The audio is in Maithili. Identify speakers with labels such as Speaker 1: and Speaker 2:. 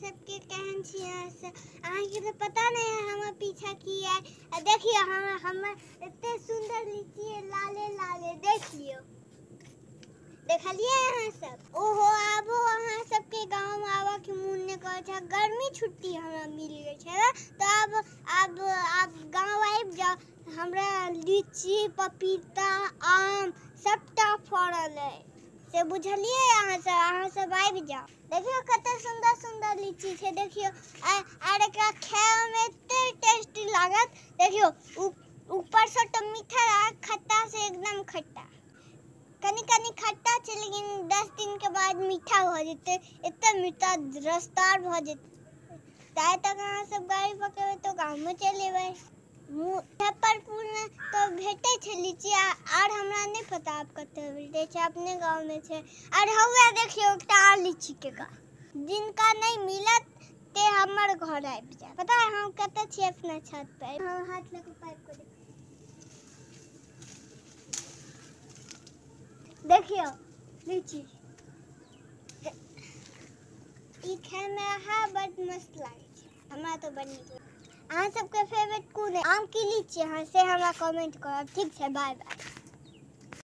Speaker 1: सबके केहन छी अहाँ सब? अहाँके तऽ पता नहि है हमर पीछा की है। आ देखियौ हमर एते सुंदर लीची है, लाले लाले, देख लियौ। देखलियै अहाँ सब? ओहो आबो अहाँ सबके गाँव में आबऽ के मोन नहि करै छै। गर्मी छुट्टी हमरा मिल गेल छै तऽ आब आब आब गाँव आबि जाउ। हमरा लीची, पपीता, आम सबटा फड़ल है, से बुझलियै अहाँ सब? अहाँ सब आबि जाउ। देखियौ कते सुंदर सुंदर लीची छै, देखियौ। आर एकरा खायमे एते टेस्टी लागत। देखियौ ऊपरसँ तऽ मीठा लागत, खट्टा से एकदम खट्टा, कनी कनी खट्टा छै, लेकिन 10 दिन के बाद मीठा भऽ जेतै, एते मीठा रसदार भऽ जेतै। ताहि तक अहाँ सब गाड़ी पकड़बै तऽ गाँवमे चलि एबै। मुजफ्फरपुरमे तऽ भेटै छै लीची, आर हमरा नहि पता आब कतऽ भेटै छै, अपने गाँवमे छै। आर हौवे देखियौ एकटा आर लीचीके गाछ, जिनका नहि मिलत ते हमर घर आबि जायत। पता है हम कतऽ छियै? अपना छत पर। हम हाथ लऽ कऽ पाइप कऽ देखियौ लीची। ई खायमे अहाँ बड मस्त लागै छै, हमरा तऽ बड नीक लागै। अहाँ सबके फेवरेट कोन है, आम की लीची? अहाँ से हमरा कमेंट करब, ठीक छै? Bye bye.